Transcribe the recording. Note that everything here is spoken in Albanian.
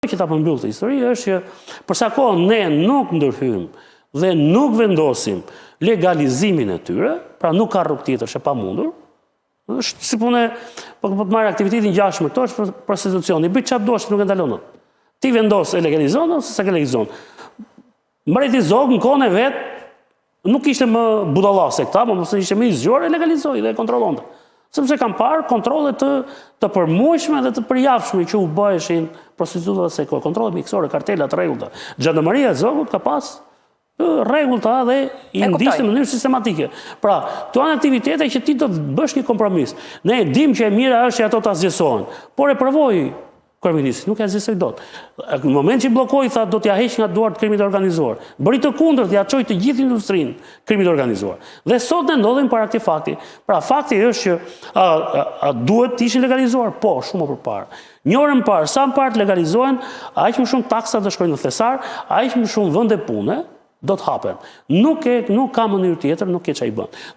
Që ta përmbyll këtë histori është që për sa kohë ne nuk ndërhyjmë dhe nuk vendosim legalizimin e tyre, pra nuk ka rrugë tjetër, është e pamundur. Është si punë, po po të marrë aktivitetin ngjashëm këto është prostitucioni, bëj çfarë duash, nuk e ndalon dot. Ti vendos e legalizon ose s'e legalizon. Mbreti Zog në kohën e vet nuk ishte më budalla se këta, po mos ishte më i zgjuar e legalizoi dhe e kontrollonte. Sepse kam parë kontrolle të të përmuajshme dhe të përjavshme që u bëheshin prostitutave se kontrolle mjekësore, kartela të rregullta. Xhandarmëria e Zogut ka pas të rregullta dhe i ndiqte në mënyrë sistematike. Pra, këto janë aktivitete që ti do të bësh një kompromis. Ne e dimë që e mira është që ato të asgjësohen, por e provoi Kryeministri nuk e asgjësoi dot. Në moment që bllokoi tha do t'ia heq nga duart krimit të organizuar. Bëri të kundërt, ia çoi të gjithë industrinë krimit të organizuar. Dhe sot ne ndodhemi para këtij fakti. Pra fakti është që a, a, a duhet të ishin legalizuar? Po, shumë më përpara. Një orë më parë, sa më parë të legalizohen, aq më shumë taksa do shkojnë në thesar, aq më shumë vende pune do të hapen. Nuk e nuk ka mënyrë tjetër, nuk ke ç'i bën.